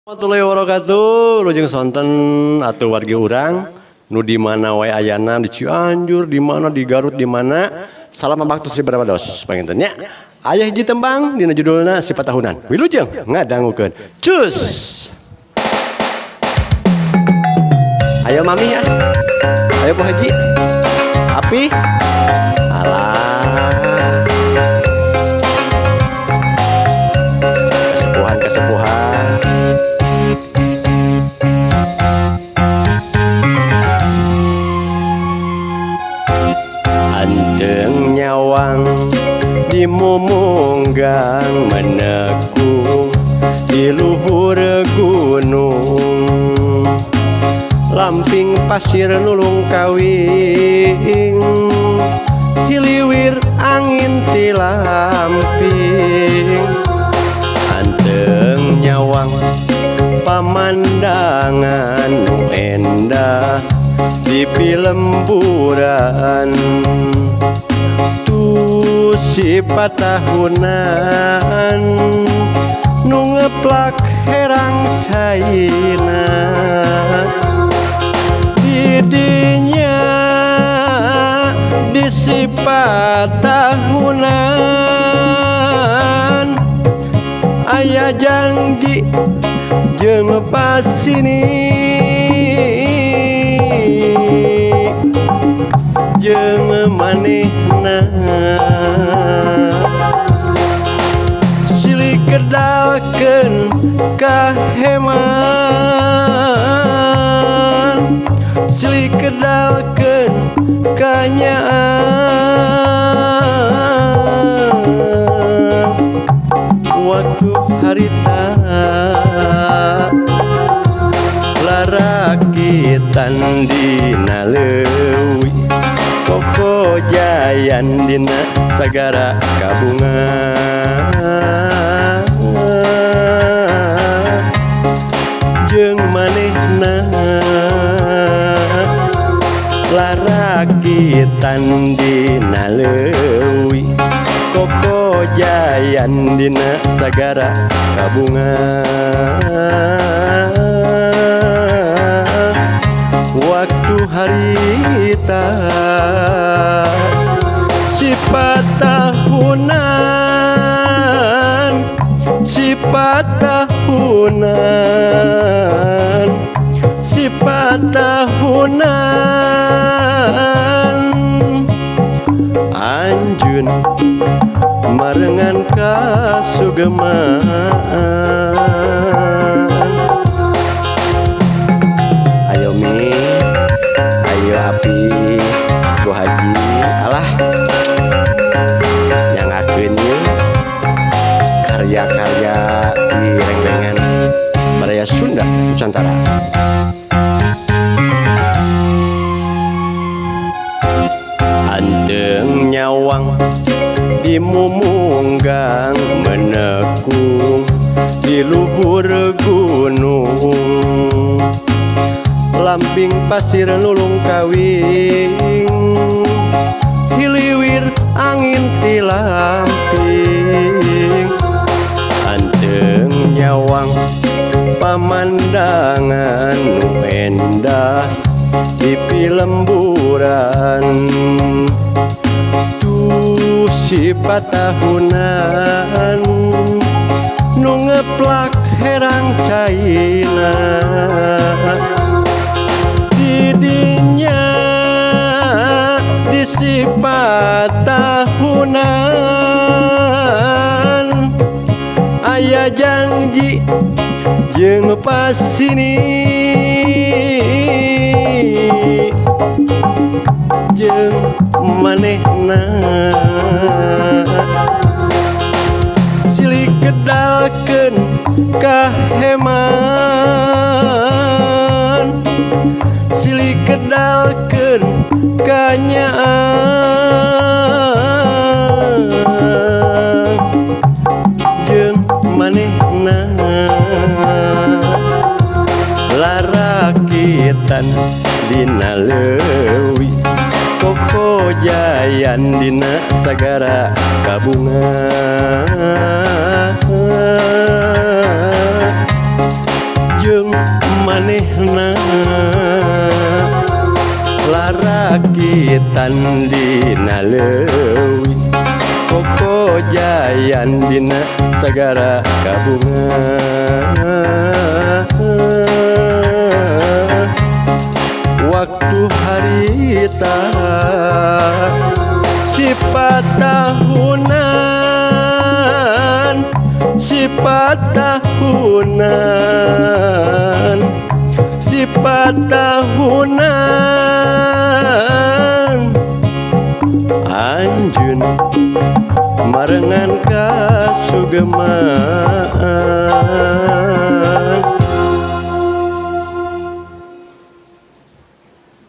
Warahmatullahi wabarakatuh. Wilujeng sonten atuh wargi urang nu di mana wae ayana, di Cianjur, di mana, di Garut, di mana. Salam baktos di Barbados panginten nya. Aya hiji tembang dina judulna Sifat Tahunan. Wilujeng ngadangukeun. Cus. Ayo mami ya. Ayo Bu Haji. Api. Alah. Kesepuhan-kesepuhan. Anteng nyawang di mumunggang menekung di luhur gunung, lamping pasir nulung kawing, hiliwir angin ti lamping. Anteng nyawang pamandangan nu endah di pilemburan, tu sifat tahunan nu ngeplak herang caina. Didinya di sifat tahunan aya janji jeung pasini jeung manehna, silih kedalkeun ka heman, silih kedalkeun ka nyaan. Waktu harita larakitan dina leuwi, koko jayan dina sagara kabungan. Jeung manehna larakitan dina leuwi, koko jayan dina sagara kabungan. Waktu harita sifat tahunan, sifat tahunan, sifat tahunan. Anjeun marengan kasugeman. Ayo mi, ayo api, Bu Haji, alah yang akeun karya-karya di rengrengan Baraya Sunda Nusantara. Anteng nyawang di mumunggang menekung di luhur gunung, lamping pasir nulung kawing, hiliwir angin ti lamping. Anteng nyawang pamandangan nu endah di pilemburan, tu sifat tahunan nu ngeplak herang caina. Didinya di sifat tahunan aya janji jeung pasini jeung manehna, silih kedalkeun ka heman, silih kedalkeun ka nyaan. Jeung manehna larakitan dina leuwi, koko jayan dina sagara kabungan. Jeung manehna larakitan dina leuwi, kokojayan dina sagara kabunga. Waktu harita sifat tahunan, sifat tahunan, sifat tahunan. Anjeun marengan kasugemaan.